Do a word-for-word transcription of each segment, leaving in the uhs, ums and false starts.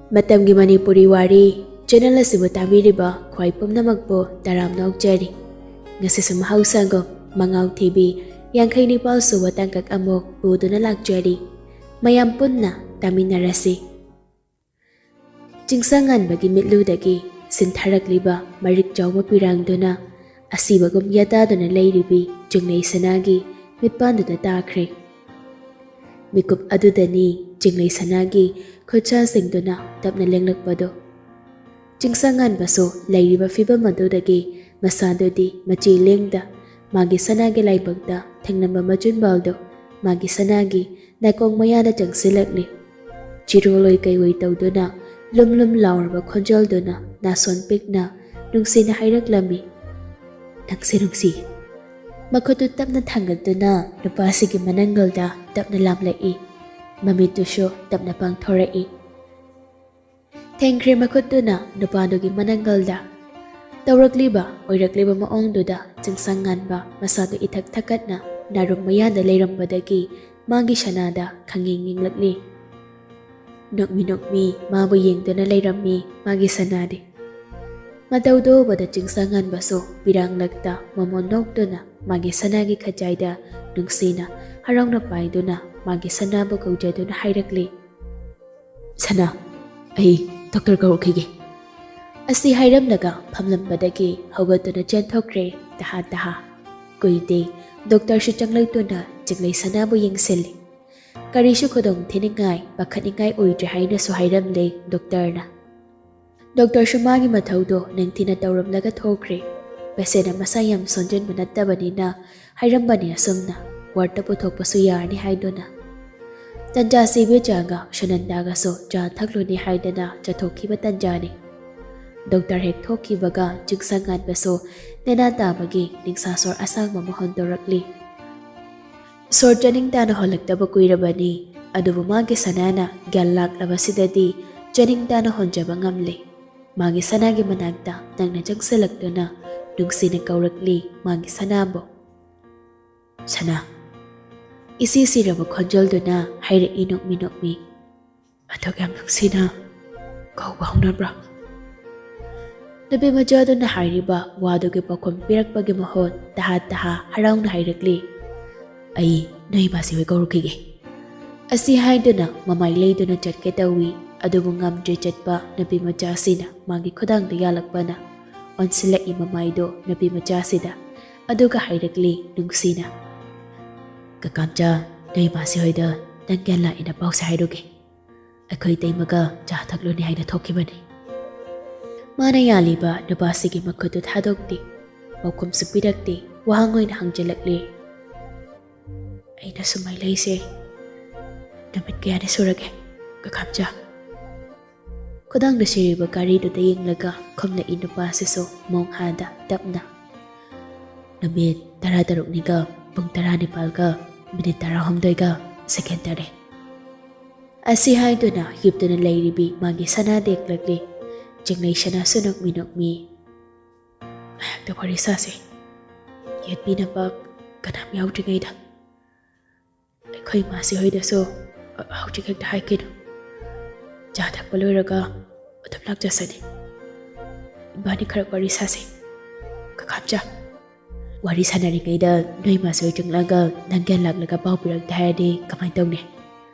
ꯃꯇꯝꯒꯤ ꯃꯅꯤꯄꯨꯔꯤ ꯋꯥꯔꯤ ꯆꯦꯅꯦꯜ ꯑꯁꯤꯕꯨ ꯇꯥꯕꯤꯔꯤꯕ ꯈ꯭ꯋꯥꯏ ꯄꯨꯝꯅꯃꯛꯄꯨ ꯇꯔꯥꯝꯅ ꯑꯣꯛꯆꯔꯤ꯫ ꯉꯁꯤꯁꯨ ꯃꯍꯧꯁꯥꯒꯨꯝ ꯃꯉꯥꯎ ꯊꯤꯕꯤ ꯌꯥꯡꯈꯩ ꯅꯤꯄꯥꯜ ꯁꯨꯕ ꯇꯥꯡꯀꯛ ꯑꯃꯨꯛ ꯄꯨꯗꯨꯅ ꯂꯥꯛꯆꯔꯤ꯫ ꯃꯌꯥꯝ ꯄꯨꯟꯅ ꯇꯥꯃꯤꯟꯅꯔꯁꯤ꯫ ꯆꯤꯡꯁꯪ ꯉꯥꯟꯕꯒꯤ ꯃꯤꯠꯂꯨꯗꯒꯤ ꯁꯤꯟꯊꯔꯛꯂꯤꯕ ꯃꯔꯤꯛ ꯆꯥꯎꯕ ꯄꯤꯔꯥꯡꯗꯨꯅ ꯑꯁꯤꯕꯒꯨꯝ ꯌꯥꯇꯥꯗꯨꯅ ꯂꯩꯔꯤꯕꯤ ꯆꯤꯡꯂꯩ ꯁꯅꯥꯒꯤ ꯃꯤꯠꯄꯥꯟꯗꯨꯗ ꯇꯥꯈ꯭ꯔꯦ꯫ ꯃꯤꯀꯨꯞ ꯑꯗꯨꯗꯅꯤ ꯆꯤꯡꯂꯩ ꯁꯅꯥꯒꯤ ꯈꯨꯠꯁꯥꯁꯤꯡꯗꯨꯅ ꯇꯞꯅ ꯂꯦꯡꯂꯛꯄꯗꯨ꯫ ꯆꯤꯡꯁꯪ ꯉꯥꯟꯕꯁꯨ ꯂꯩꯔꯤꯕ ꯐꯤꯕꯝ ꯑꯗꯨꯗꯒꯤ ꯃꯁꯥꯗꯨꯗꯤ ꯃꯆꯤ ꯂꯦꯡꯗ ꯃꯥꯒꯤ ꯁꯅꯥꯒꯤ ꯂꯥꯏꯕꯛꯇ ꯊꯦꯡꯅꯕ ꯃꯆꯤꯟꯕꯥꯜꯗꯨ ꯃꯥꯒꯤ ꯁꯅꯥꯒꯤ ꯅꯥꯀꯣꯡ ꯃꯌꯥꯗ ꯆꯪꯁꯤꯜꯂꯛꯂꯤ꯫ ꯆꯤꯔꯣꯜꯂꯣꯏ ꯀꯩꯑꯣꯏ ꯇꯧꯗꯨꯅ ꯂꯨꯝ ꯂꯨꯝ ꯂꯥꯎꯔꯕ ꯈꯣꯟꯖꯦꯜꯗꯨꯅ ꯅꯥꯁꯣꯟ ꯄꯤꯛꯅ ꯅꯨꯡꯁꯤꯅ ꯍꯥꯏꯔꯛꯂꯝꯃꯤ, "ꯅꯪꯁꯦ ꯅꯨꯡꯁꯤ"꯫ ꯃꯈꯨꯠꯇꯨ ꯇꯞꯅ ꯊꯥꯡꯒꯠꯇꯨꯅ ꯅꯨꯄꯥꯁꯤꯒꯤ ꯃꯅꯪꯒꯜꯗ ꯇꯞꯅ ꯂꯥꯝꯂꯛꯏ꯫ ꯃꯃꯤꯠꯇꯨꯁꯨ ꯇꯞꯅ ꯄꯥꯡꯊꯣꯔꯛꯏ꯫ ꯊꯦꯡꯈ꯭ꯔꯦ ꯃꯈꯨꯠꯇꯨꯅ ꯅꯨꯄꯥꯗꯨꯒꯤ ꯃꯅꯪꯒꯜꯗ꯫ ꯇꯧꯔꯛꯂꯤꯕ ꯑꯣꯏꯔꯛꯂꯤꯕ ꯃꯑꯣꯡꯗꯨꯗ ꯆꯤꯡꯁꯪ ꯉꯥꯟꯕ ꯃꯁꯥꯗꯨ ꯏꯊꯛ ꯊꯛꯀꯠꯅ ꯅꯥꯔꯨꯝ ꯃꯌꯥꯗ ꯂꯩꯔꯝꯕꯗꯒꯤ ꯃꯥꯒꯤ ꯁꯅꯥꯗ ꯈꯪꯌꯦꯡ ꯌꯦꯡꯂꯛꯂꯤ꯫ ꯅꯣꯛꯃꯤ ꯅꯣꯛꯃꯤ ꯃꯥꯕꯨ ꯌꯦꯡꯗꯨꯅ ꯂꯩꯔꯝꯃꯤ ꯃꯥꯒꯤ ꯁꯅꯥꯗꯤ꯫ ꯃꯇꯧꯗꯨ ꯎꯕꯗ ꯆꯤꯡꯁꯪ ꯉꯥꯟꯕꯁꯨ ꯄꯤꯔꯥꯡꯂꯛꯇ ꯃꯃꯣꯟ ꯅꯣꯛꯇꯨꯅ ꯃꯥꯒꯤ ꯁꯅꯥꯒꯤ ꯈꯖꯥꯏꯗ ꯅꯨꯡꯁꯤꯅ ꯍꯔꯥꯎꯅ ꯄꯥꯏꯗꯨꯅ ꯃꯥꯒꯤ ꯁꯅꯥꯕꯨ ꯀꯧꯖꯗꯨꯅ ꯍꯥꯏꯔꯛꯂꯤ, "ꯁꯅꯥ, ꯑꯩ ꯗꯣꯛꯇꯔ ꯀꯧꯔꯛꯈꯤꯒꯦ"꯫ ꯑꯁꯤ ꯍꯥꯏꯔꯝꯂꯒ ꯐꯝꯂꯝꯕꯗꯒꯤ ꯍꯧꯒꯠꯇꯨꯅ ꯆꯦꯟꯊꯣꯛꯈ꯭ꯔꯦ ꯇꯍꯥ ꯇꯍꯥ꯫ ꯀꯨꯏꯗꯦ, ꯗꯣꯛꯇꯔꯁꯨ ꯆꯪꯂꯛꯇꯨꯅ ꯆꯤꯡꯂꯩ ꯁꯅꯥꯕꯨ ꯌꯦꯡꯁꯤꯜꯂꯤ꯫ ꯀꯔꯤꯁꯨ ꯈꯨꯗꯣꯡ ꯊꯤꯅꯤꯡꯉꯥꯏ, ꯄꯥꯈꯠꯅꯤꯡꯉꯥꯏ ꯑꯣꯏꯗ꯭ꯔꯦ ꯍꯥꯏꯅꯁꯨ ꯍꯥꯏꯔꯝꯂꯦ ꯗꯣꯛꯇꯔꯅ꯫ ꯗꯣꯛꯇꯔꯁꯨ ꯃꯥꯒꯤ ꯃꯊꯧꯗꯣ ꯅꯤꯡꯊꯤꯅ ꯇꯧꯔꯝꯂꯒ ꯊꯣꯛꯈ꯭ꯔꯦ꯫ ꯄꯦꯁꯦꯟ ꯑꯃ ꯃꯁꯥ ꯌꯥꯝ ꯁꯣꯟꯖꯤꯟꯕ ꯅꯠꯇꯕꯅꯤꯅ ꯍꯥꯏꯔꯝꯕꯅꯤ ꯑꯁꯨꯝꯅ, ꯋꯥꯔꯗꯇ ꯄꯨꯊꯣꯛꯄꯁꯨ ꯌꯥꯔꯅꯤ ꯍꯥꯏꯗꯨꯅ꯫ ꯇꯟꯖꯥꯁꯤ ꯏꯕꯦꯆꯥꯒ ꯁꯨꯅꯟꯗꯥꯒꯁꯨ ꯆꯥ ꯊꯛꯂꯨꯅꯤ ꯍꯥꯏꯗꯅ ꯆꯠꯊꯣꯛꯈꯤꯕ ꯇꯟꯖꯥꯅꯤ꯫ ꯗꯣꯛꯇꯔ ꯍꯦꯛ ꯊꯣꯛꯈꯤꯕꯒ ꯆꯤꯡꯁꯪ ꯉꯥꯟꯕꯁꯨ ꯅꯦꯅꯥ ꯇꯥꯕꯒꯤ ꯅꯤꯡꯁꯥ ꯁꯣꯔ ꯑꯁꯥꯡꯕ ꯑꯃ ꯍꯣꯟꯗꯣꯔꯛꯂꯤ꯫ ꯁꯣꯔ ꯆꯥꯅꯤꯡ ꯇꯥꯅ ꯍꯣꯜꯂꯛꯇꯕ ꯀꯨꯏꯔꯕꯅꯤ, ꯑꯗꯨꯕꯨ ꯃꯥꯒꯤ ꯁꯅꯥꯅ ꯒ꯭ꯌꯥꯟ ꯂꯥꯛꯂꯕꯁꯤꯗꯗꯤ ꯆꯥꯅꯤꯡ ꯇꯥꯅ ꯍꯣꯟꯖꯕ ꯉꯝꯂꯦ꯫ ꯃꯥꯒꯤ ꯁꯅꯥꯒꯤ ꯃꯅꯥꯛꯇ ꯅꯪꯅ ꯆꯪꯁꯤꯜꯂꯛꯇꯨꯅ ꯅꯨꯡꯁꯤꯅ ꯀꯧꯔꯛꯂꯤ ꯃꯥꯒꯤ ꯁꯅꯥꯕꯨ꯫ "ꯁꯅꯥ"꯫ ꯏꯁꯤ ꯁꯤꯔꯕ ꯈꯣꯟꯖꯦꯜꯗꯨꯅ ꯍꯥꯏꯔꯛꯏ ꯅꯣꯛꯃꯤ ꯅꯣꯛꯃꯤ꯫ "ꯑꯗꯨꯛ ꯌꯥꯝ ꯅꯨꯡꯁꯤꯅ ꯀꯧꯕ ꯍꯧꯅꯕ꯭ꯔꯥ? ꯅꯨꯄꯤ ꯃꯆꯥꯗꯨꯅ ꯍꯥꯏꯔꯤꯕ ꯋꯥꯗꯨꯒꯤ ꯄꯥꯎꯈꯨꯝ ꯄꯤꯔꯛꯄꯒꯤ ꯃꯍꯨꯠ ꯇꯍꯥ ꯇꯍꯥ ꯍꯔꯥꯎꯅ ꯍꯥꯏꯔꯛꯂꯤ, "ꯑꯩ ꯅꯣꯏ ꯏꯃꯥꯁꯤ ꯍꯣꯏ ꯀꯧꯔꯨꯈꯤꯒꯦ"꯫ ꯑꯁꯤ ꯍꯥꯏꯗꯨꯅ ꯃꯃꯥꯏ ꯂꯩꯗꯨꯅ ꯆꯠꯀꯦ ꯇꯧꯏ, ꯑꯗꯨꯕꯨ ꯉꯝꯗ꯭ꯔꯦ ꯆꯠꯄ ꯅꯨꯄꯤ ꯃꯆꯥꯁꯤꯅ ꯃꯥꯒꯤ ꯈꯨꯗꯥꯡꯗ ꯌꯥꯜꯂꯛꯄꯅ ꯑꯣꯟꯁꯤꯜꯂꯛꯏ ꯃꯃꯥꯏꯗꯣ ꯅꯨꯄꯤ ꯃꯆꯥꯁꯤꯗ꯫ ꯑꯗꯨꯒ ꯍꯥꯏꯔꯛꯂꯤ ꯅꯨꯡꯁꯤꯅ, "ꯀꯀꯥꯝꯆꯥ, ꯅꯣꯏ ꯏꯃꯥꯁꯤ ꯍꯣꯏꯗ ꯅꯪ ꯒ꯭ꯌꯥꯟ ꯂꯥꯛꯑꯦꯅ ꯄꯥꯎꯁꯦ ꯍꯥꯏꯔꯨꯒꯦ꯫ ꯑꯩꯈꯣꯏ ꯇꯩꯃꯒ ꯆꯥ ꯊꯛꯂꯨꯅꯤ ꯍꯥꯏꯅ ꯊꯣꯛꯈꯤꯕꯅꯤ"꯫ ꯃꯥꯅ ꯌꯥꯜꯂꯤꯕ ꯅꯨꯄꯥꯁꯤꯒꯤ ꯃꯈꯨꯠꯇꯨ ꯊꯥꯗꯣꯛꯇꯦ, ꯄꯥꯎꯈꯨꯝꯁꯨ ꯄꯤꯔꯛꯇꯦ, ꯋꯥꯍꯪ ꯑꯣꯏꯅ ꯍꯪꯖꯤꯜꯂꯛꯂꯦ, "ꯑꯩꯅ ꯁꯨꯃꯥꯏ ꯂꯩꯁꯦ ꯅꯨꯃꯤꯠ ꯀꯌꯥꯅꯤ ꯁꯨꯔꯒꯦ, ꯀꯀꯥꯝꯆꯥ?" ꯈꯨꯗꯥꯡꯗ ꯁꯤꯔꯤꯕ ꯒꯥꯔꯤꯗꯨꯗ ꯌꯦꯡꯂꯒ ꯈꯨꯝꯂꯛꯏ ꯅꯨꯄꯥꯁꯤꯁꯨ ꯃꯣꯡ ꯍꯥꯗ ꯇꯞꯅ, "ꯅꯨꯃꯤꯠ ꯇꯔꯥ ꯇꯔꯨꯛꯅꯤꯒ ꯄꯨꯡ ꯇꯔꯥ ꯅꯤꯄꯥꯜꯒ ꯃꯤꯅꯤꯠ ꯇꯔꯥ ꯍꯨꯝꯗꯣꯏꯒ ꯁꯦꯀꯦꯟ ꯇꯔꯦꯠ"꯫ ꯑꯁꯤ ꯍꯥꯏꯗꯨꯅ ꯍꯤꯞꯇꯨꯅ ꯂꯩꯔꯤꯕꯤ ꯃꯥꯒꯤ ꯁꯅꯥ ꯗꯦꯛꯂꯛꯂꯤ꯫ ꯆꯤꯡꯂꯩ ꯁꯅꯥꯁꯨ ꯅꯣꯛꯃꯤ ꯅꯣꯛꯃꯤ, "ꯉꯥꯏꯍꯥꯛꯇ ꯋꯥꯔꯤ ꯁꯥꯁꯦ, ꯌꯦꯠꯄꯤꯅꯕ ꯀꯅꯥꯝ ꯌꯥꯎꯗ꯭ꯔꯤꯉꯩꯗ꯫ ꯑꯩꯈꯣꯏ ꯏꯃꯥꯁꯤ ꯍꯣꯏꯗꯁꯨ ꯍꯧꯖꯤꯛ ꯍꯦꯛꯇ ꯍꯥꯏꯒꯅꯨ꯫ ꯆꯥ ꯊꯛꯄ ꯂꯣꯏꯔꯒ ꯑꯗꯨꯝ ꯂꯥꯛꯆꯁꯅꯤ꯫ ꯏꯕꯥꯅꯤ ꯈꯔ ꯋꯥꯔꯤ ꯁꯥꯁꯦ, ꯀꯀꯥꯝꯆꯥ꯫ ꯋꯥꯔꯤ ꯁꯥꯟꯅꯔꯤꯉꯩꯗ ꯅꯣꯏ ꯏꯃꯥꯁꯤ ꯍꯣꯏ ꯆꯪꯂꯛꯑꯒ ꯅꯪ ꯒ꯭ꯌꯥꯟ ꯂꯥꯛꯂꯒ ꯄꯥꯎ ꯄꯤꯔꯛꯇꯦ ꯍꯥꯏꯔꯗꯤ ꯀꯃꯥꯏꯅ ꯇꯧꯅꯤ?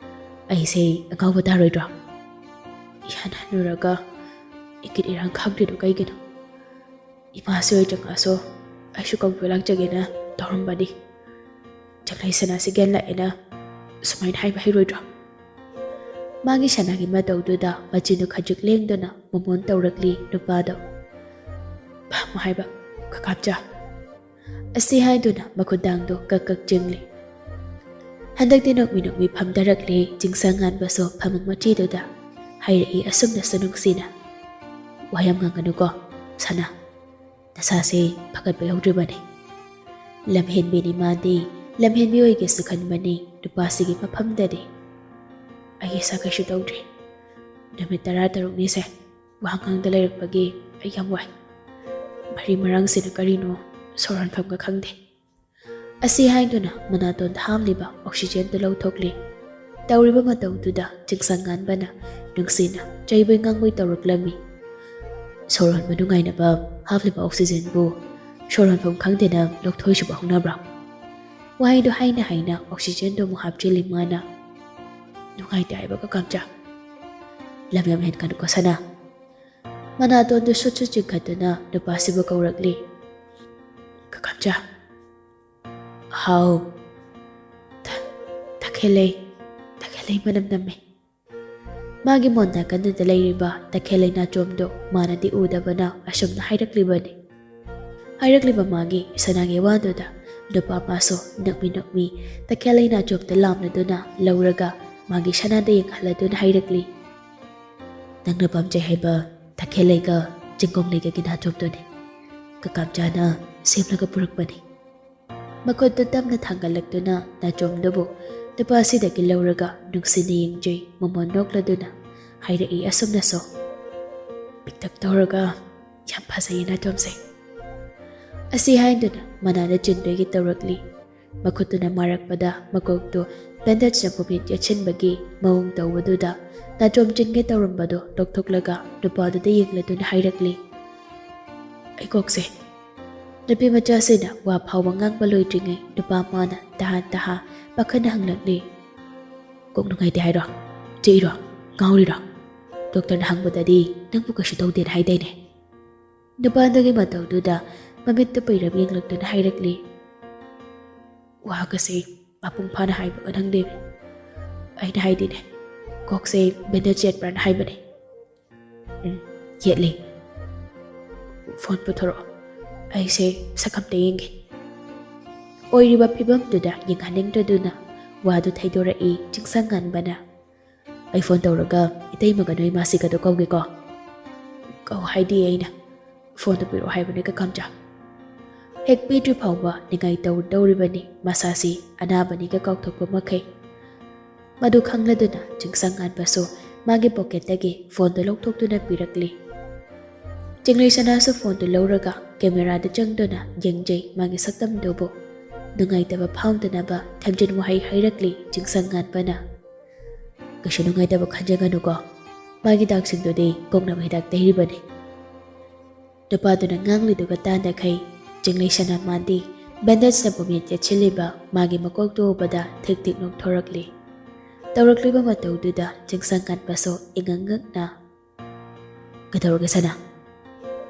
ꯑꯩꯁꯦ ꯑꯉꯥꯎꯕ ꯇꯥꯔꯣꯏꯗ꯭ꯔꯣ? ꯏꯍꯥꯟ ꯍꯥꯟꯅꯨꯔꯒ ꯏꯀꯤꯠ ꯏꯔꯥꯡ ꯈꯪꯗ꯭ꯔꯤꯗꯣ ꯀꯩꯒꯤꯅꯣ? ꯏꯃꯥꯁꯤ ꯍꯣꯏ ꯆꯪꯂꯛꯑꯁꯨ ꯑꯩꯁꯨ ꯀꯧꯕ ꯂꯥꯛꯆꯒꯦꯅ ꯇꯧꯔꯝꯕꯅꯤ꯫ ꯆꯥꯛꯂꯩ ꯁꯅꯥꯁꯤ ꯒ꯭ꯌꯥꯟ ꯂꯥꯛꯑꯦꯅ ꯁꯨꯃꯥꯏꯅ ꯍꯥꯏꯕ ꯍꯩꯔꯣꯏꯗ꯭ꯔꯣ?" ꯃꯥꯒꯤ ꯁꯅꯥꯒꯤ ꯃꯇꯧꯗꯨꯗ ꯃꯆꯤꯟꯗꯨ ꯈꯖꯤꯛ ꯂꯦꯡꯗꯨꯅ ꯃꯣꯃꯣꯟ ꯇꯧꯔꯛꯂꯤ ꯅꯨꯄꯥꯗꯣ꯫ "ꯐꯝꯃꯣ ꯍꯥꯏꯕ, ꯀꯀꯥꯝꯆꯥ"꯫ ꯑꯁꯤ ꯍꯥꯏꯗꯨꯅ ꯃꯈꯨꯠꯗꯥꯡꯗꯣ ꯀꯛ ꯀꯛ ꯆꯤꯡꯂꯤ꯫ ꯍꯟꯗꯛꯇꯤ ꯅꯣꯛꯃꯤ ꯅꯣꯛꯃꯤ ꯐꯝꯊꯔꯛꯂꯦ ꯆꯤꯡꯁꯪ ꯉꯥꯟꯕꯁꯨ ꯐꯃꯨꯡ ꯃꯆꯤꯗꯨꯗ꯫ ꯍꯥꯏꯔꯛꯏ ꯑꯁꯨꯝꯅꯁꯨ ꯅꯨꯡꯁꯤꯅ, "ꯋꯥ ꯌꯥꯝ ꯉꯥꯡꯒꯅꯨꯀꯣ, ꯁꯅꯥ꯫ ꯅꯁꯥꯁꯦ ꯐꯒꯠꯄ ꯌꯧꯗ꯭ꯔꯤꯕꯅꯤ꯫ ꯂꯝꯍꯦꯟꯕꯤꯅꯤ ꯃꯥꯗꯤ, ꯂꯝꯍꯦꯟꯕꯤ ꯑꯣꯏꯒꯦꯁꯨ ꯈꯟꯕꯅꯤ ꯅꯨꯄꯥꯁꯤꯒꯤ ꯃꯐꯝꯗꯗꯤ꯫ ꯑꯩ ꯏꯁꯥ ꯀꯩꯁꯨ ꯇꯧꯗ꯭ꯔꯤ꯫ ꯅꯨꯃꯤꯠ ꯇꯔꯥ ꯇꯔꯨꯛꯅꯤꯁꯦ ꯋꯥ ꯉꯥꯡꯗ ꯂꯩꯔꯛꯄꯒꯤ ꯑꯩ ꯌꯥꯝ ꯋꯥꯏ꯫ ꯃꯔꯤ ꯃꯔꯥꯡꯁꯤꯅ ꯀꯔꯤꯅꯣ ꯁꯣꯔ ꯍꯣꯟꯐꯝꯒ ꯈꯪꯗꯦ"꯫ ꯑꯁꯤ ꯍꯥꯏꯗꯨꯅ ꯃꯅꯥꯇꯣꯟꯗ ꯍꯥꯝꯂꯤꯕ ꯑꯣꯛꯁꯤꯖꯦꯟꯗꯨ ꯂꯧꯊꯣꯛꯂꯤ꯫ ꯇꯧꯔꯤꯕ ꯃꯇꯧꯗꯨꯗ ꯆꯤꯡꯁꯪ ꯉꯥꯟꯕꯅ ꯅꯨꯡꯁꯤꯅ ꯆꯩꯕꯣꯏ ꯉꯥꯡꯕꯣꯏ ꯇꯧꯔꯛꯂꯝꯃꯤ꯫ ꯁꯣꯔ ꯍꯣꯟꯕ ꯅꯨꯡꯉꯥꯏꯅꯕ ꯍꯥꯞꯂꯤꯕ oxygenꯕꯨ ꯁꯣꯔ ꯍꯣꯟꯐꯝ ꯈꯪꯗꯦꯅ ꯂꯧꯊꯣꯛꯏꯁꯤꯕꯨ ꯍꯧꯅꯕ꯭ꯔꯥ? ꯋꯥꯍꯩꯗꯨ ꯍꯥꯏꯅ ꯍꯥꯏꯅ oxygenꯗꯨ ꯑꯃꯨꯛ ꯍꯥꯞꯆꯤꯜꯂꯤ ꯃꯥꯅ꯫ "ꯅꯨꯡꯉꯥꯏꯇꯦ ꯍꯥꯏꯕ ꯀꯀꯥꯝꯆꯥ꯫ ꯂꯝ ꯌꯥꯝ ꯍꯦꯟꯀꯅꯨꯀꯣ ꯁꯅꯥ꯫ ꯃꯅꯥꯇꯣꯟꯗꯨ ꯁꯨꯠ ꯁꯨꯠ ꯆꯤꯡꯈꯠꯇꯨꯅ ꯅꯨꯄꯥꯁꯤꯕꯨ ꯀꯧꯔꯛꯂꯤ꯫ ꯀꯀꯥꯝꯆꯥ꯫ ꯍꯥꯎ꯫ ꯇ-, ꯇꯈꯦꯜꯂꯩ꯫ ꯇꯈꯦꯜꯂꯩ ꯃꯅꯝ ꯅꯝꯃꯦ꯫ ꯃꯥꯒꯤ ꯃꯣꯟ ꯅꯥꯀꯟꯗꯨꯗ ꯂꯩꯔꯤꯕ ꯇꯈꯦꯜꯂꯩ ꯅꯥꯆꯣꯝꯗꯨ ꯃꯥꯅꯗꯤ ꯎꯗꯕꯅ ꯑꯁꯨꯝꯅ ꯍꯥꯏꯔꯛꯂꯤꯕꯅꯤ꯫ ꯍꯥꯏꯔꯛꯂꯤꯕ ꯃꯥꯒꯤ ꯁꯅꯥꯒꯤ ꯋꯥꯗꯨꯗ ꯅꯨꯄꯥ ꯃꯥꯁꯨ ꯅꯣꯛꯃꯤ ꯅꯣꯛꯃꯤ ꯇꯈꯦꯜꯂꯩ ꯅꯥꯆꯣꯝꯗ ꯂꯥꯝꯂꯗꯨꯅ ꯂꯧꯔꯒ ꯃꯥꯒꯤ ꯁꯅꯥꯗ ꯌꯦꯡꯍꯜꯂꯗꯨꯅ ꯍꯥꯏꯔꯛꯂꯤ꯫ "ꯅꯪꯅ ꯄꯥꯝꯖꯩ ꯍꯥꯏꯕ ꯇꯈꯦꯜꯂꯩꯒ ꯆꯤꯡꯒꯣꯡꯂꯩꯒꯒꯤ ꯅꯥꯆꯣꯝꯗꯨꯅꯤ꯫ ꯀꯀꯥꯝꯆꯥꯅ ꯁꯦꯝꯂꯒ ꯄꯨꯔꯛꯄꯅꯤ꯫" ꯃꯈꯨꯠꯇꯨ ꯇꯞꯅ ꯊꯥꯡꯒꯠꯂꯛꯇꯨꯅ ꯅꯥꯆꯣꯝꯗꯨꯕꯨ ꯅꯨꯄꯥꯁꯤꯗꯒꯤ ꯂꯧꯔꯒ ꯅꯨꯡꯁꯤꯅ ꯌꯦꯡꯖꯩ ꯃꯃꯣꯟ ꯅꯣꯛꯂꯗꯨꯅ ꯍꯥꯏꯔꯛꯏ ꯑꯁꯨꯝꯅꯁꯨ꯫ "ꯄꯤꯛꯇꯛ ꯇꯧꯔꯒ ꯌꯥꯝ ꯐꯖꯩꯌꯦ ꯅꯥꯆꯣꯝꯁꯦ꯫" ꯑꯁꯤ ꯍꯥꯏꯗꯨꯅ ꯃꯅꯥꯗ ꯆꯤꯟꯗꯣꯏꯒꯤ ꯇꯧꯔꯛꯂꯤ꯫ ꯃꯈꯨꯠꯇꯨꯅ ꯃꯥꯔꯛꯄꯗ ꯃꯀꯣꯛꯇꯨ bandage ꯄꯨꯃꯤꯠ ꯌꯦꯠꯁꯤꯟꯕꯒꯤ ꯃꯑꯣꯡ ꯇꯧꯕꯗꯨꯗ ꯅꯥꯆꯣꯝ ꯆꯤꯟꯒꯦ ꯇꯧꯔꯝꯕꯗꯨ ꯂꯧꯊꯣꯛꯂꯒ ꯅꯨꯄꯥꯗꯨꯗ ꯌꯦꯡꯂꯗꯨꯅ ꯍꯥꯏꯔꯛꯂꯤ꯫ "ꯑꯩ ꯀꯣꯛꯁꯦ꯫" ꯅꯨꯄꯤ ꯃꯆꯥꯁꯤꯅ ꯋꯥ ꯐꯥꯎꯕ ꯉꯥꯡꯕ ꯂꯣꯏꯗ꯭ꯔꯤꯉꯩ ꯅꯨꯄꯥ ꯃꯥꯅ ꯇꯍꯥ ꯇꯍꯥ ꯄꯥꯈꯠꯅ ꯍꯪꯂꯛꯂꯤ꯫ "ꯀꯣꯛ ꯅꯨꯡꯉꯥꯏꯇꯦ ꯍꯥꯏꯔꯣ? ꯆꯤꯛꯏꯔꯣ? ꯉꯥꯎꯔꯤꯔꯣ? ꯗꯣꯛꯇꯔꯅ ꯍꯪꯕꯗꯗꯤ ꯅꯪꯕꯨ ꯀꯩꯁꯨ ꯇꯧꯗꯦꯅ ꯍꯥꯏꯗꯥꯏꯅꯦ?" ꯅꯨꯄꯥꯗꯨꯒꯤ ꯃꯇꯧꯗꯨꯗ ꯃꯃꯤꯠꯇꯨ ꯄꯩꯔꯞ ꯌꯦꯡꯂꯛꯇꯨꯅ ꯍꯥꯏꯔꯛꯂꯤ꯫ "ꯋꯥꯒꯁꯦ ꯃꯄꯨꯡ ꯐꯥꯅ ꯍꯥꯏꯕꯒ ꯅꯪꯗꯦ꯫ ꯑꯩꯅ ꯍꯥꯏꯗꯤꯅꯦ, ꯀꯣꯛꯁꯦ bandage ꯌꯦꯠꯄ꯭ꯔꯥꯅ ꯍꯥꯏꯕꯅꯦ꯫" "ꯎꯝ, ꯌꯦꯠꯂꯤ꯫ ꯐꯣꯟ ꯄꯨꯊꯣꯔꯛꯑꯣ, ꯑꯩꯁꯦ ꯁꯛ ꯑꯝꯇ ꯌꯦꯡꯒꯦ꯫" ꯑꯣꯏꯔꯤꯕ ꯐꯤꯕꯝꯗꯨꯗ ꯌꯦꯡꯍꯟꯅꯤꯡꯗ꯭ꯔꯗꯨꯅ ꯋꯥꯗꯨ ꯊꯩꯗꯣꯔꯛꯏ ꯆꯤꯡꯁꯪ ꯉꯥꯟꯕꯅ꯫ "ꯑꯩ ꯐꯣꯟ ꯇꯧꯔꯒ ꯏꯇꯩꯃꯒ ꯅꯣꯏ ꯃꯥꯁꯤꯒꯗꯣ ꯀꯧꯒꯦꯀꯣ꯫" "ꯀꯧ ꯍꯥꯏꯗꯤ ꯑꯩꯅ꯫ ꯐꯣꯟꯗꯣ ꯄꯤꯔꯛꯑꯣ ꯍꯥꯏꯕꯅꯦ ꯀꯀꯥꯝꯆꯥ꯫" ꯍꯦꯛ ꯄꯤꯗ꯭ꯔꯤ ꯐꯥꯎꯕ ꯅꯤꯡꯉꯥꯏ ꯇꯧꯗꯧꯔꯤꯕꯅꯤ ꯃꯁꯥꯁꯤ ꯑꯅꯥꯕꯅꯤꯒ ꯀꯥꯎꯊꯣꯛꯄ ꯃꯈꯩ꯫ ꯃꯗꯨ ꯈꯪꯂꯗꯨꯅ ꯆꯤꯡꯁꯪ ꯉꯥꯟꯕꯁꯨ ꯃꯥꯒꯤ ꯄꯣꯀꯦꯠꯇꯒꯤ ꯐꯣꯟꯗꯨ ꯂꯧꯊꯣꯛꯇꯨꯅ ꯄꯤꯔꯛꯂꯤ꯫ ꯆꯤꯡꯂꯩ ꯁꯅꯥꯁꯨ ꯐꯣꯟꯗꯨ ꯂꯧꯔꯒ ꯀꯦꯃꯦꯔꯥꯗ ꯆꯪꯗꯨꯅ ꯌꯦꯡꯖꯩ ꯃꯥꯒꯤ ꯁꯛꯇꯝꯗꯨꯕꯨ꯫ ꯅꯨꯡꯉꯥꯏꯇꯕ ꯐꯥꯎꯗꯅꯕ ꯊꯦꯝꯖꯤꯟ ꯋꯥꯍꯩ ꯍꯥꯏꯔꯛꯂꯤ ꯆꯤꯡꯁꯪ ꯉꯥꯟꯕꯅ꯫ "ꯀꯩꯁꯨ ꯅꯨꯡꯉꯥꯏꯇꯕ ꯈꯟꯖꯒꯅꯨꯀꯣ꯫ ꯃꯥꯒꯤ ꯗꯥꯛꯁꯤꯡꯗꯨꯗꯤ ꯀꯣꯛꯅꯕ ꯍꯤꯗꯥꯛ ꯇꯩꯔꯤꯕꯅꯤ꯫" ꯅꯨꯄꯥꯗꯨꯅ ꯉꯥꯡꯂꯤꯗꯨꯒ ꯇꯥꯟꯅꯈꯩ ꯆꯤꯡꯂꯩ ꯁꯅꯥ ꯃꯥꯟꯗꯤ ꯕꯦꯟꯗꯦꯖꯅ ꯄꯨꯝꯌꯦꯠ ꯌꯦꯠꯁꯤꯜꯂꯤꯕ ꯃꯥꯒꯤ ꯃꯀꯣꯛꯇꯨ ꯎꯕꯗ ꯊꯤꯛ ꯊꯤꯛ ꯅꯣꯛꯊꯣꯔꯛꯂꯤ꯫ ꯇꯧꯔꯛꯂꯤꯕ ꯃꯇꯧꯗꯨꯗ ꯆꯤꯡꯁꯪ ꯉꯥꯟꯕꯁꯨ ꯏꯉꯛ ꯉꯛꯅ, "ꯀꯩꯗꯧꯔꯒꯦ ꯁꯅꯥ?"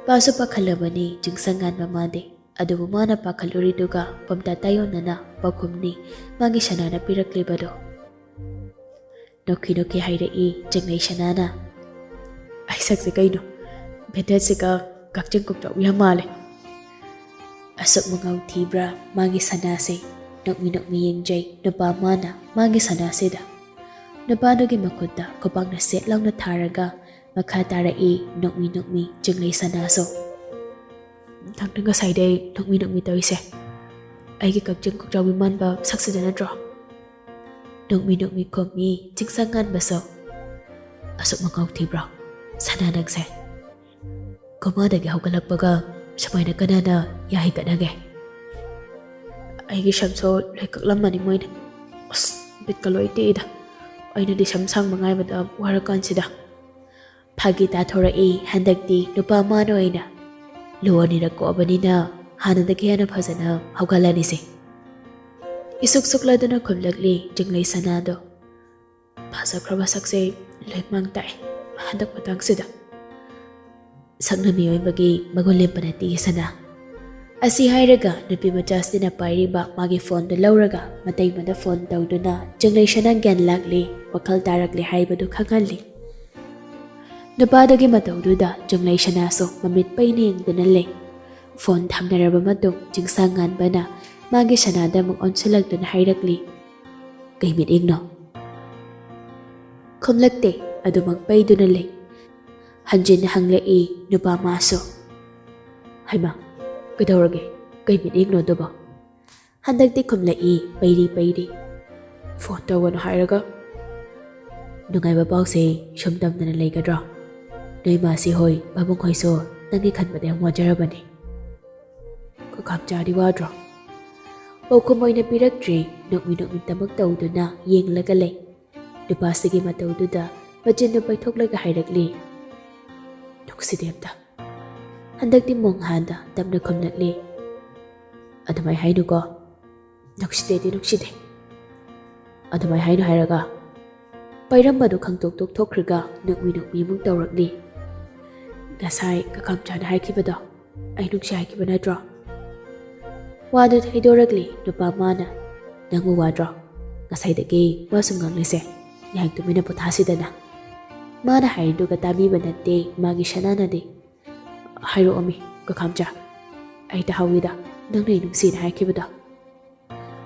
ꯄꯥꯁꯨ ꯄꯥꯈꯠꯂꯕꯅꯤ ꯆꯤꯡꯁꯪ ꯉꯥꯟꯕ ꯃꯥꯟꯗꯤ꯫ ꯑꯗꯨꯕꯨ ꯃꯥꯅ ꯄꯥꯈꯠꯂꯨꯔꯤꯗꯨꯒ ꯄꯝꯇ ꯇꯥꯏꯌꯣꯟꯅꯅ ꯄꯥꯎꯈꯨꯝꯅꯤ ꯃꯥꯒꯤ ꯁꯅꯥꯅ ꯄꯤꯔꯛꯂꯤꯕꯗꯣ꯫ ꯅꯣꯛꯈꯤ ꯅꯣꯛꯈꯤ ꯍꯥꯏꯔꯛꯏ ꯆꯤꯡꯂꯩ ꯁꯅꯥꯅ꯫ "ꯑꯩ ꯁꯛꯁꯦ ꯀꯩꯅꯣ, ꯕꯦꯟꯗꯦꯖꯁꯤꯒ ꯀꯛꯆꯤꯡ ꯀꯣꯛꯆꯥꯎꯕꯤ ꯌꯥꯝ ꯃꯥꯜꯂꯦ꯫" ꯑꯁꯨꯛ ꯃꯉꯥꯎ ꯊꯤꯕ꯭ꯔꯥ ꯃꯥꯒꯤ ꯁꯅꯥꯁꯦ? ꯅꯣꯛꯃꯤ ꯅꯣꯛꯃꯤ ꯌꯦꯡꯖꯩ ꯅꯨꯄꯥ ꯃꯥꯅ ꯃꯥꯒꯤ ꯁꯅꯥꯁꯤꯗ꯫ ꯅꯨꯄꯥꯗꯨꯒꯤ ꯃꯈꯨꯠꯇ ꯈꯨꯄꯥꯛꯅ ꯁꯦꯠ ꯂꯥꯎꯅ ꯊꯥꯔꯒ ꯃꯈꯥ ꯇꯥꯔꯛꯏ ꯅꯣꯛꯃꯤ ꯅꯣꯛꯃꯤ ꯆꯤꯡꯂꯩ ꯁꯅꯥꯁꯨ꯫ "ꯅꯪꯅ ꯉꯁꯥꯏꯗꯩ ꯅꯣꯛꯃꯤ ꯅꯣꯛꯃꯤ ꯇꯧꯔꯤꯁꯦ ꯑꯩꯒꯤ ꯀꯛꯆꯤꯡ ꯀꯣꯛꯆꯥꯎꯕꯤ ꯃꯥꯟꯕ ꯁꯛꯁꯤꯗ ꯅꯠꯇ꯭ꯔꯣ?" ꯅꯣꯛꯃꯤ ꯅꯣꯛꯃꯤ ꯈꯨꯝꯃꯤ ꯆꯤꯡꯁꯪ ꯉꯥꯟꯕꯁꯨ꯫ "ꯑꯁꯨꯛ ꯃꯉꯥꯎ ꯊꯤꯕ꯭ꯔꯣ ꯁꯅꯥ ꯅꯪꯁꯦ? ꯀꯣꯃꯥꯗꯒꯤ ꯍꯧꯒꯠꯂꯛꯄꯒ ꯁꯨꯃꯥꯏꯅ ꯀꯅꯥꯅ ꯌꯥ ꯍꯤꯒꯠꯅꯒꯦ?" "ꯑꯩꯒꯤ ꯁꯝꯁꯨ ꯂꯣꯏ ꯀꯛꯂꯝꯃꯅꯤ ꯃꯣꯏꯅ꯫ ꯑꯁ, ꯕꯤꯠꯀ ꯂꯣꯏ ꯇꯦꯛꯏꯗ꯫ ꯑꯩꯅꯗꯤ ꯁꯝ ꯁꯥꯡꯕ ꯉꯥꯏꯕꯗ ꯋꯥꯔꯀꯥꯟꯁꯤꯗ꯫" ꯐꯥꯒꯤ ꯇꯥꯊꯣꯔꯛꯏ ꯍꯟꯗꯛꯇꯤ ꯅꯨꯄꯥ ꯃꯥꯅ ꯑꯣꯏꯅ꯫ "ꯂꯨ ꯑꯅꯤꯔꯛ ꯀꯣꯛꯑꯕꯅꯤꯅ ꯍꯥꯟꯅꯗꯒꯤ ꯍꯦꯟꯅ ꯐꯖꯅ ꯍꯧꯒꯠꯂꯅꯤꯁꯦ꯫" ꯏꯁꯨꯛ ꯁꯨꯛꯂꯗꯨꯅ ꯈꯨꯝꯂꯛꯂꯤ ꯆꯤꯡꯂꯩ ꯁꯅꯥꯗꯣ꯫ "ꯐꯖꯈ꯭ꯔꯕ ꯁꯛꯁꯦ ꯂꯣꯏ ꯃꯥꯡ ꯇꯥꯛꯑꯦ ꯍꯟꯗꯛ ꯃꯇꯥꯡꯁꯤꯗ꯫ ꯁꯛꯅ ꯃꯤꯑꯣꯏꯕꯒꯤ ꯃꯒꯨꯟ ꯂꯦꯞꯄ ꯅꯠꯇꯦ ꯁꯅꯥ꯫" ꯑꯁꯤ ꯍꯥꯏꯔꯒ ꯅꯨꯄꯤ ꯃꯆꯥꯁꯤꯅ ꯄꯥꯏꯔꯤꯕ ꯃꯥꯒꯤ ꯐꯣꯟꯗꯨ ꯂꯧꯔꯒ ꯃꯇꯩꯃꯗ ꯐꯣꯟ ꯇꯧꯗꯨꯅ ꯆꯤꯡꯂꯩ ꯁꯅꯥ ꯒ꯭ꯌꯥꯟ ꯂꯥꯛꯂꯤ, ꯋꯥꯈꯜ ꯇꯥꯔꯛꯂꯤ ꯍꯥꯏꯕꯗꯨ ꯈꯪꯍꯜꯂꯤ꯫ ꯅꯨꯄꯥꯗꯨꯒꯤ ꯃꯇꯧꯗꯨꯗ ꯆꯤꯡꯂꯩ ꯁꯅꯥꯁꯨ ꯃꯃꯤꯠ ꯄꯩꯅ ꯌꯦꯡꯗꯨꯅ ꯂꯩ꯫ ꯐꯣꯟ ꯊꯝꯅꯔꯕ ꯃꯇꯨꯡ ꯆꯤꯡꯁꯥꯡ ꯉꯥꯟꯕꯅ ꯃꯥꯒꯤ ꯁꯅꯥꯗ ꯑꯃꯨꯛ ꯑꯣꯟꯁꯤꯜꯂꯛꯇꯨꯅ ꯍꯥꯏꯔꯛꯂꯤ, "ꯀꯩ ꯃꯤꯠꯌꯦꯡꯅꯣ?" ꯈꯨꯝꯂꯛꯇꯦ, ꯑꯗꯨꯃꯛ ꯄꯩꯗꯨꯅ ꯂꯩ꯫ ꯍꯟꯖꯤꯟꯅ ꯍꯪꯂꯛꯏ ꯅꯨꯄꯥ ꯃꯥꯁꯨ, "ꯍꯩꯃꯥ, ꯀꯩꯗꯧꯔꯒꯦ? ꯀꯩ ꯃꯤꯠꯌꯦꯡꯅꯣ ꯑꯗꯨꯕꯣ?" ꯍꯟꯗꯛꯇꯤ ꯈꯨꯝꯂꯛꯏ ꯄꯩꯔꯤ ꯄꯩꯔꯤ, "ꯐꯣꯟ ꯇꯧꯒꯅꯨ ꯍꯥꯏꯔꯒ꯫ ꯅꯨꯡꯉꯥꯏꯕ ꯄꯥꯎꯁꯦ ꯁꯨꯝ ꯇꯝꯗꯅ ꯂꯩꯒꯗ꯭ꯔꯣ? ꯅꯣꯏ ꯃꯥꯁꯤ ꯍꯣꯏ, ꯄꯥꯕꯨꯡ ꯍꯣꯏꯁꯨ ꯅꯪꯒꯤ ꯈꯟꯕꯗ ꯌꯥꯝ ꯋꯥꯖꯔꯕꯅꯤ꯫ ꯀꯀꯥꯝꯆꯥꯗꯤ ꯋꯥꯗ꯭ꯔꯣ?" ꯄꯥꯎꯈꯨꯝ ꯑꯣꯏꯅ ꯄꯤꯔꯛꯇ꯭ꯔꯤ, ꯅꯣꯛꯃꯤ ꯅꯣꯛꯃꯤ ꯇꯃꯛ ꯇꯧꯗꯨꯅ ꯌꯦꯡꯂꯒ ꯂꯩ꯫ ꯅꯨꯄꯥꯁꯤꯒꯤ ꯃꯇꯧꯗꯨꯗ ꯃꯆꯤꯟꯗꯨ ꯄꯩꯊꯣꯛꯂꯒ ꯍꯥꯏꯔꯛꯂꯤ, "ꯅꯨꯡꯁꯤꯗꯦ ꯑꯝꯇ"꯫ ꯍꯟꯗꯛꯇꯤ ꯃꯣꯡꯍꯥꯟꯗ ꯇꯞꯅ ꯈꯨꯝꯂꯛꯂꯤ, "ꯑꯗꯨꯃꯥꯏ ꯍꯥꯏꯅꯨꯀꯣ, ꯅꯨꯡꯁꯤꯗꯦꯗꯤ ꯅꯨꯡꯁꯤꯗꯦ꯫ ꯑꯗꯨꯃꯥꯏ ꯍꯥꯏꯅꯨ ꯍꯥꯏꯔꯒ"꯫ ꯄꯩꯔꯝꯕꯗꯨ ꯈꯪꯇꯣꯛ ꯇꯣꯛꯊꯣꯛꯈ꯭ꯔꯒ ꯅꯣꯛꯃꯤ ꯅꯣꯛꯃꯤ ꯑꯃꯨꯛ ꯇꯧꯔꯛꯂꯤ, "ꯉꯁꯥꯏ ꯀꯀꯥꯝꯆꯥꯅ ꯍꯥꯏꯈꯤꯕꯗꯣ ꯑꯩ ꯅꯨꯡꯁꯤ ꯍꯥꯏꯈꯤꯕ ꯅꯠꯇ꯭ꯔꯣ?" ꯋꯥꯗꯨ ꯊꯩꯗꯣꯔꯛꯂꯤ ꯅꯨꯄꯥ ꯃꯥꯅ, "ꯅꯪꯕꯨ ꯋꯥꯗ꯭ꯔꯣ? ꯉꯁꯥꯏꯗꯒꯤ ꯋꯥ ꯁꯨꯝ ꯉꯥꯡꯂꯤꯁꯦ, ꯉꯥꯏꯍꯥꯛ ꯇꯨꯃꯤꯟꯅ ꯄꯣꯊꯥꯁꯤꯗꯅ"꯫ ꯃꯥꯅ ꯍꯥꯏꯔꯤꯗꯨꯒ ꯇꯥꯕꯤꯕ ꯅꯠꯇꯦ ꯃꯥꯒꯤ ꯁꯅꯥꯅꯗꯤ꯫ "ꯍꯥꯏꯔꯛꯑꯣꯃꯤ ꯀꯀꯥꯝꯆꯥ, ꯑꯩ ꯇꯥꯍꯧꯏꯗ ꯅꯪꯅ ꯑꯩ ꯅꯨꯡꯁꯤꯅ ꯍꯥꯏꯈꯤꯕꯗꯣ"꯫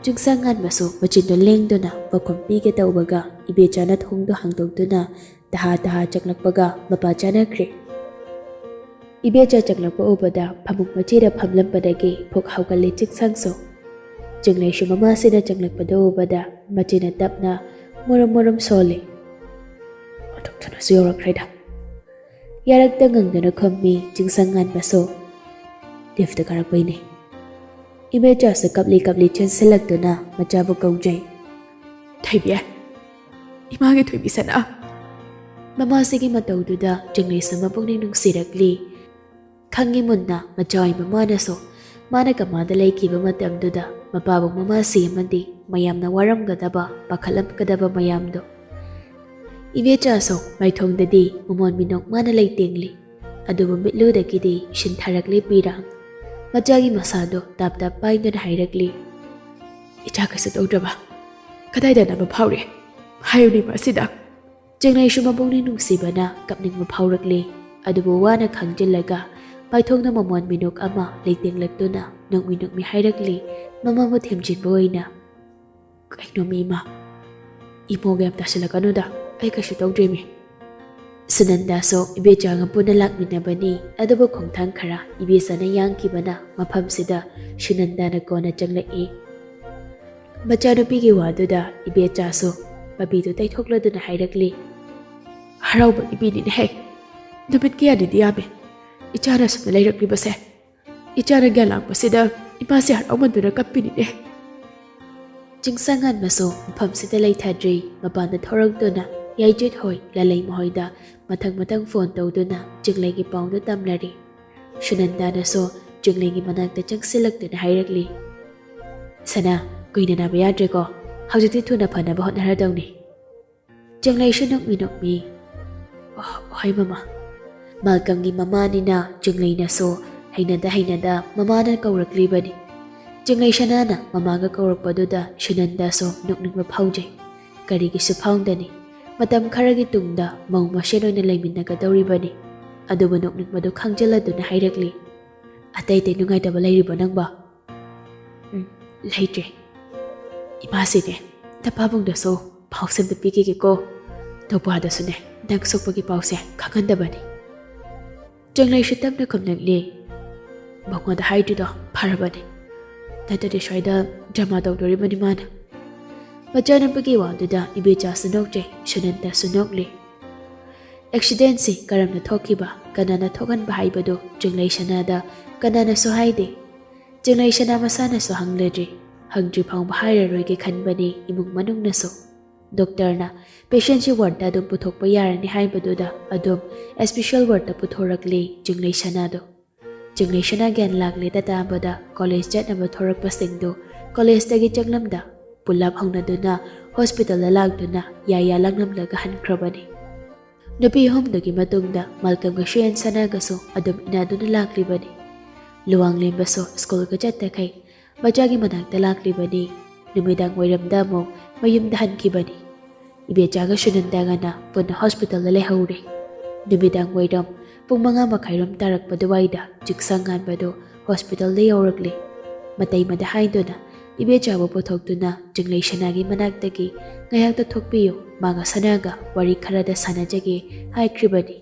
ꯆꯤꯡꯁꯪ ꯉꯥꯟꯕꯁꯨ ꯃꯆꯤꯟꯗꯨ ꯂꯦꯡꯗꯨꯅ ꯄꯥꯎꯈꯨꯝ ꯄꯤꯒꯦ ꯇꯧꯕꯒ ꯏꯕꯦꯆꯥꯅ ꯊꯣꯡꯗꯨ ꯍꯥꯡꯗꯣꯛꯇꯨꯅ ꯇꯍꯥ ꯇꯍꯥ ꯆꯪꯂꯛꯄꯒ ꯃꯄꯥ ꯆꯥꯅꯈ꯭ꯔꯦ꯫ ꯏꯕꯦꯆꯥ ꯆꯪꯂꯛꯄ ꯎꯕꯗ ꯐꯃꯨꯡ ꯃꯆꯤꯗ ꯐꯝꯂꯝꯕꯗꯒꯤ ꯐꯨꯛ ꯍꯧꯒꯠꯂꯦ ꯆꯤꯡꯁꯪꯁꯨ꯫ ꯆꯤꯡꯂꯩꯁꯨ ꯃꯃꯥꯁꯤꯅ ꯆꯪꯂꯛꯄꯗꯨ ꯎꯕꯗ ꯃꯆꯤꯟꯅ ꯇꯞꯅ ꯃꯨꯔꯨꯝ ꯃꯨꯔꯨꯝ ꯁꯣꯜꯂꯤ꯫ "ꯑꯣꯟꯊꯣꯛꯇꯨꯅꯁꯨ ꯌꯧꯔꯛꯈ꯭ꯔꯦꯗ"꯫ ꯌꯥꯔꯛꯇ ꯉꯪꯗꯨꯅ ꯈꯨꯝꯃꯤ ꯆꯤꯡꯁꯪ ꯉꯥꯟꯕꯁꯨ꯫ "ꯂꯤꯐꯇ ꯀꯥꯔꯛꯄꯩꯅꯦ"꯫ ꯏꯕꯦꯆꯥꯁꯨ ꯀꯞꯂꯤ ꯀꯞꯂꯤ ꯆꯦꯟꯁꯤꯜꯂꯛꯇꯨꯅ ꯃꯆꯥꯕꯨ ꯀꯧꯖꯩ꯫ "ꯊꯣꯏꯕꯤ, ꯏꯃꯥꯒꯤ ꯊꯣꯏꯕꯤ ꯁꯅꯥ"꯫ ꯃꯃꯥꯁꯤꯒꯤ ꯃꯇꯧꯗꯨꯗ ꯆꯤꯡꯂꯩꯁꯨ ꯃꯄꯨꯛꯅꯤꯡ ꯅꯨꯡꯁꯤꯔꯛꯂꯤ꯫ ꯈꯪꯉꯤ ꯃꯨꯟꯅ ꯃꯆꯥ ꯑꯣꯏꯕ ꯃꯥꯅꯁꯨ ꯃꯥꯅ ꯀꯃꯥꯗ ꯂꯩꯈꯤꯕ ꯃꯇꯝꯗꯨꯗ ꯃꯄꯥꯕꯨ ꯃꯃꯥꯁꯤ ꯑꯃꯗꯤ ꯃꯌꯥꯝꯅ ꯋꯥꯔꯝꯒꯗꯕ, ꯄꯥꯈꯠꯂꯝꯒꯗꯕ ꯃꯌꯥꯝꯗꯣ꯫ ꯏꯕꯦꯆꯥꯁꯨ ꯃꯥꯏꯊꯣꯡꯗꯗꯤ ꯃꯃꯣꯟ ꯃꯤꯅꯣꯛ ꯃꯥꯅ ꯂꯩꯇꯦꯡꯂꯤ꯫ ꯑꯗꯨꯕꯨ ꯃꯤꯠꯂꯨꯗꯒꯤꯗꯤ ꯁꯤꯟꯊꯔꯛꯂꯤ ꯄꯤꯔꯥꯡ꯫ ꯃꯆꯥꯒꯤ ꯃꯁꯥꯗꯣ ꯇꯥꯞ ꯇꯥꯞ ꯄꯥꯏꯗꯨꯅ ꯍꯥꯏꯔꯛꯂꯤ, "ꯏꯆꯥ ꯀꯩꯁꯨ ꯇꯧꯗ꯭ꯔꯕ? ꯀꯗꯥꯏꯗ ꯑꯅꯥꯕ ꯐꯥꯎꯔꯤ? ꯍꯥꯏꯌꯨꯅꯦ ꯃꯁꯤꯗ"꯫ ꯆꯤꯡꯂꯩꯁꯨ ꯃꯄꯨꯛꯅꯤꯡ ꯅꯨꯡꯁꯤꯕꯅ ꯀꯞꯅꯤꯡꯕ ꯐꯥꯎꯔꯛꯂꯤ꯫ ꯑꯗꯨꯕꯨ ꯋꯥꯅ ꯈꯥꯡꯖꯤꯜꯂꯒ ꯃꯥꯏꯊꯣꯡꯗ ꯃꯃꯣꯟ ꯃꯤꯅꯣꯛ ꯑꯃ ꯂꯩꯇꯦꯡꯂꯛꯇꯨꯅ ꯅꯣꯛꯃꯤ ꯅꯣꯛꯃꯤ ꯍꯥꯏꯔꯛꯂꯤ, ꯃꯃꯥꯕꯨ ꯊꯦꯝꯖꯤꯟꯕ ꯑꯣꯏꯅ꯫ "ꯀꯩꯅꯣꯃꯤ ꯏꯃꯥ, ꯏꯃꯣꯒ ꯌꯥꯝ ꯇꯥꯁꯤꯜꯂꯛꯀꯅꯨꯗ, ꯑꯩ ꯀꯩꯁꯨ ꯇꯧꯗ꯭ꯔꯤꯃꯤ"꯫ ꯁꯨꯅꯟꯗꯥꯁꯨ ꯏꯕꯦꯆꯥꯒ ꯄꯨꯟꯅ ꯂꯥꯛꯃꯤꯟꯅꯕꯅꯤ, ꯑꯗꯨꯕꯨ ꯈꯣꯡꯊꯥꯡ ꯈꯔ ꯏꯕꯦꯆꯥꯅ ꯌꯥꯡꯈꯤꯕꯅ ꯃꯐꯝꯁꯤꯗ ꯁꯨꯅꯟꯗꯥꯅ ꯀꯣꯟꯅ ꯆꯪꯂꯛꯏ꯫ ꯃꯆꯥꯅꯨꯄꯤꯒꯤ ꯋꯥꯗꯨꯗ ꯏꯕꯦꯆꯥꯁꯨ ꯃꯄꯤꯗꯨ ꯇꯩꯊꯣꯛꯂꯗꯨꯅ ꯍꯥꯏꯔꯛꯂꯤ, "ꯍꯔꯥꯎꯕꯒꯤ ꯄꯤꯅꯤꯅꯦꯍꯦ, ꯅꯨꯃꯤꯠ ꯀꯌꯥꯅꯤꯗꯤ ꯌꯥꯝꯃꯦ ꯏꯆꯥꯅ ꯁꯨꯝꯅ ꯂꯩꯔꯛꯂꯤꯕꯁꯦ꯫ ꯏꯆꯥꯅ ꯒ꯭ꯌꯥꯟ ꯂꯥꯛꯄꯁꯤꯗ ꯏꯃꯥꯁꯦ ꯍꯔꯥꯎꯃꯟꯗꯨꯅ ꯀꯞꯄꯤꯅꯤꯅꯦ"꯫ ꯆꯤꯡꯁꯪ ꯉꯥꯟꯕꯁꯨ ꯃꯐꯝꯁꯤꯗ ꯂꯩꯊꯗ꯭ꯔꯤ, ꯃꯄꯥꯟꯗ ꯊꯣꯔꯛꯇꯨꯅ ꯌꯥꯏꯖꯨꯠ ꯍꯣꯏ, ꯂꯂꯩꯃ ꯍꯣꯏꯗ ꯃꯊꯪ ꯃꯊꯪ ꯐꯣꯟ ꯇꯧꯗꯨꯅ ꯆꯤꯡꯂꯩꯒꯤ ꯄꯥꯎꯗꯨ ꯇꯝꯂꯔꯤ꯫ ꯁꯨꯅꯟꯗꯥꯅꯁꯨ ꯆꯤꯡꯂꯩꯒꯤ ꯃꯅꯥꯛꯇ ꯆꯪꯁꯤꯜꯂꯛꯇꯨꯅ ꯍꯥꯏꯔꯛꯂꯤ, "ꯁꯅꯥ, ꯀꯨꯏꯅ ꯅꯥꯕ ꯌꯥꯗ꯭ꯔꯦꯀꯣ, ꯍꯧꯖꯤꯛꯇꯤ ꯊꯨꯅ ꯐꯅꯕ ꯍꯣꯠꯅꯔꯗꯧꯅꯤ꯫" ꯆꯤꯡꯂꯩꯁꯨ ꯅꯣꯛꯃꯤ ꯅꯣꯛꯃꯤ, "ꯑꯣ, ꯍꯣꯏ ꯃꯃꯥ꯫" ꯃꯥꯜꯀꯝꯒꯤ ꯃꯃꯥꯅꯤꯅ ꯆꯤꯡꯂꯩꯅꯁꯨ ꯍꯩꯅꯗ ꯍꯩꯅꯗ ꯃꯃꯥꯅ ꯀꯧꯔꯛꯂꯤꯕꯅꯤ꯫ ꯆꯤꯡꯂꯩ ꯁꯅꯥꯅ ꯃꯃꯥꯒ ꯀꯧꯔꯛꯄꯗꯨꯗ ꯁꯨꯅꯟꯗꯁꯨ ꯅꯣꯛꯅꯤꯡꯕ ꯐꯥꯎꯖꯩ꯫ ꯀꯔꯤꯒꯤꯁꯨ ꯐꯥꯎꯗꯅꯤ꯫ ꯃꯇꯝ ꯈꯔꯒꯤ ꯇꯨꯡꯗ ꯃꯧ ꯃꯁꯦꯟ ꯑꯣꯏꯅ ꯂꯩꯃꯤꯟꯅꯒꯗꯧꯔꯤꯕꯅꯤ꯫ ꯑꯗꯨꯕꯨ ꯅꯣꯛꯅꯤꯡꯕꯗꯨ ꯈꯪꯖꯤꯜꯂꯗꯨꯅ ꯍꯥꯏꯔꯛꯂꯤ, "ꯑꯇꯩ ꯑꯇꯩ ꯅꯨꯡꯉꯥꯏꯇꯕ ꯂꯩꯔꯤꯕꯣ ꯅꯪꯕꯣ?" "ꯎꯝ, ꯂꯩꯇ꯭ꯔꯦ꯫ ꯏꯃꯥꯁꯤꯅꯦ, ꯅꯄꯥꯕꯨꯡꯗꯁꯨ ꯄꯥꯎꯁꯦ ꯑꯝꯇ ꯄꯤꯈꯤꯒꯦꯀꯣ꯫ ꯅꯧꯄꯥꯗꯁꯨꯅꯦ, ꯅꯪ ꯁꯣꯛꯄꯒꯤ ꯄꯥꯎꯁꯦ ꯈꯪꯍꯟꯗꯕꯅꯤ꯫" ꯆꯤꯡꯂꯩꯁꯨ ꯇꯞꯅ ꯈꯨꯝꯂꯛꯂꯦ, "ꯃꯉꯣꯟꯗ ꯍꯥꯏꯗ꯭ꯔꯤꯗꯣ ꯐꯔꯕꯅꯤ꯫ ꯅꯠꯇ꯭ꯔꯗꯤ ꯁ꯭ꯋꯥꯏꯗ ꯗ꯭ꯔꯃꯥ ꯇꯧꯗꯣꯔꯤꯕꯅꯤ ꯃꯥꯅ꯫" ꯃꯆꯥꯅꯨꯄꯤꯒꯤ ꯋꯥꯗꯨꯗ ꯏꯕꯦꯆꯥꯁꯨ ꯅꯣꯛꯆꯩ, ꯁꯨꯅꯟꯗꯁꯨ ꯅꯣꯛꯂꯤ꯫ ꯑꯦꯛꯁꯤꯗꯦꯟꯁꯤ ꯀꯔꯝꯅ ꯊꯣꯛꯈꯤꯕ, ꯀꯅꯥꯅ ꯊꯣꯛꯍꯟꯕ ꯍꯥꯏꯕꯗꯨ ꯆꯤꯡꯂꯩ ꯁꯅꯥꯗ ꯀꯅꯥꯅꯁꯨ ꯍꯥꯏꯗꯦ꯫ ꯆꯤꯡꯂꯩ ꯁꯅꯥ ꯃꯁꯥꯅꯁꯨ ꯍꯪꯂꯗ꯭ꯔꯤ, ꯍꯪꯗ꯭ꯔꯤ ꯐꯥꯎꯕ ꯍꯥꯏꯔꯔꯣꯏꯒꯦ ꯈꯟꯕꯅꯤ ꯏꯃꯨꯡ ꯃꯅꯨꯡꯅꯁꯨ꯫ ꯗꯣꯛꯇꯔꯅ ꯄꯦꯁꯦꯟꯁꯤ ꯋꯥꯔꯗꯇ ꯑꯗꯨꯝ ꯄꯨꯊꯣꯛꯄ ꯌꯥꯔꯅꯤ ꯍꯥꯏꯕꯗꯨꯗ ꯑꯗꯨꯝ ꯏꯁꯄꯤꯁꯦꯜ ꯋꯥꯔꯗꯇ ꯄꯨꯊꯣꯔꯛꯂꯦ ꯆꯤꯡꯂꯩ ꯁꯅꯥꯗꯨ꯫ ꯆꯤꯡꯂꯩ ꯁꯅꯥ ꯒ꯭ꯌꯥꯟ ꯂꯥꯛꯂꯦ ꯇꯇꯥꯕꯗ ꯀꯣꯂꯦꯖ ꯆꯠꯅꯕ ꯊꯣꯔꯛꯄꯁꯤꯡꯗꯨ ꯀꯣꯂꯦꯖꯇꯒꯤ ꯆꯪꯂꯝꯗ ꯄꯨꯂꯞ ꯍꯧꯅꯗꯨꯅ ꯍꯣꯁꯄꯤꯇꯥꯜꯗ ꯂꯥꯛꯇꯨꯅ ꯌꯥꯌꯥ ꯂꯥꯡꯂꯝꯂꯒ ꯍꯟꯈ꯭ꯔꯕꯅꯤ꯫ ꯅꯨꯄꯤ ꯑꯍꯨꯝꯗꯨꯒꯤ ꯃꯇꯨꯡꯗ ꯃꯥꯜꯀꯝꯒ ꯁꯨꯌꯦꯟ ꯁꯅꯥꯒꯁꯨ ꯑꯗꯨꯝ ꯏꯟꯅꯗꯨꯅ ꯂꯥꯛꯂꯤꯕꯅꯤ꯫ ꯂꯨꯋꯥꯡꯂꯦꯝꯕꯁꯨ ꯁ꯭ꯀꯨꯜꯒ ꯆꯠꯇꯈꯩ ꯃꯆꯥꯒꯤ ꯃꯅꯥꯛꯇ ꯂꯥꯛꯂꯤꯕꯅꯤ꯫ ꯅꯨꯃꯤꯗꯥꯡ ꯋꯥꯏꯔꯝꯗ ꯑꯃꯨꯛ ꯃꯌꯨꯝꯗ ꯍꯟꯈꯤꯕꯅꯤ꯫ ꯏꯕꯦꯆꯥꯒ ꯁꯨꯅꯟꯗꯥꯒꯅ ꯄꯨꯟꯅ ꯍꯣꯁꯄꯤꯇꯥꯜꯗ ꯂꯩꯍꯧꯔꯦ꯫ ꯅꯨꯃꯤꯗꯥꯡ ꯋꯥꯏꯔꯝ ꯄꯨꯡ ꯃꯉꯥ ꯃꯈꯥꯏꯔꯣꯝ ꯇꯥꯔꯛꯄ ꯑꯗꯨꯋꯥꯏꯗ ꯆꯤꯛꯁꯪ ꯉꯥꯟꯕꯗꯨ ꯍꯣꯁꯄꯤꯇꯥꯜꯗ ꯌꯧꯔꯛꯂꯦ꯫ ꯃꯇꯩꯃꯗ ꯍꯥꯏꯗꯨꯅ ꯏꯕꯦꯆꯥꯕꯨ ꯄꯨꯊꯣꯛꯇꯨꯅ ꯆꯤꯡꯂꯩ ꯁꯅꯥꯒꯤ ꯃꯅꯥꯛꯇꯒꯤ ꯉꯥꯏꯍꯥꯛꯇ ꯊꯣꯛꯄꯤꯌꯨ, ꯃꯥꯒ ꯁꯅꯥꯒ ꯋꯥꯔꯤ ꯈꯔꯗ ꯁꯥꯟꯅꯖꯒꯦ ꯍꯥꯏꯈ꯭ꯔꯤꯕꯅꯤ꯫